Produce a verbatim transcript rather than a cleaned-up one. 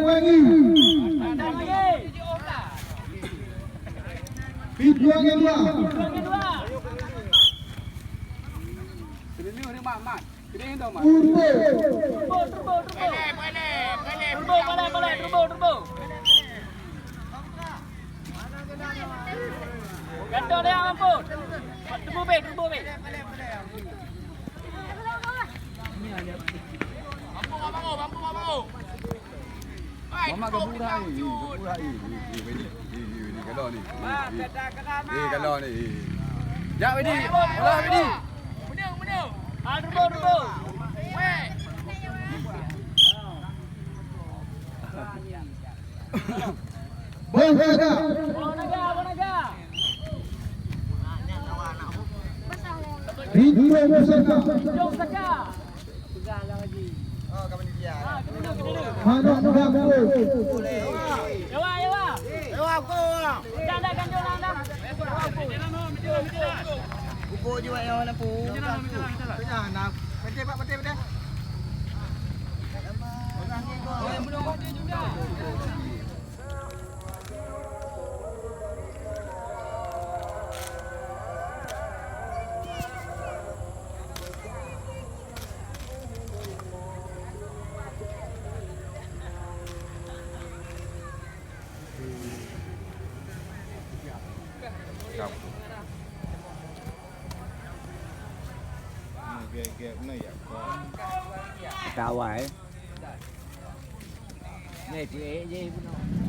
Wangi. Pit dua ngen dua. Turbo. Turbo, turbo, turbo. Turbo, palai, palai, turbo, turbo. Gantoe dia, ampun. Turbo, be, turbo, be. Mamak geuburak ni, geuburak ni. Eh, eh, eh, eh, ni, ni, ni, kalau ni. Eh, eh. Eh, kalau ni. Eh. Jak, Widi. Bola, Widi. Ah, dribble, dribble. Bola, bola. Rindu Pusaka. Rindu Pusaka. Peugah lah lagi. Oh, kamu ni dia. Ha, kena dulu, kena dulu. Hana peugah pun. Ewa, ewa. Ewa, aku. Dah, dah, ganjil dah, dah. Pukul je, wak, yang mana pun. Tengah, nak. Betul, Pak, betul, betul. Oh, yang belum ada juga. Kawai. Neh, peuék jih bunoe.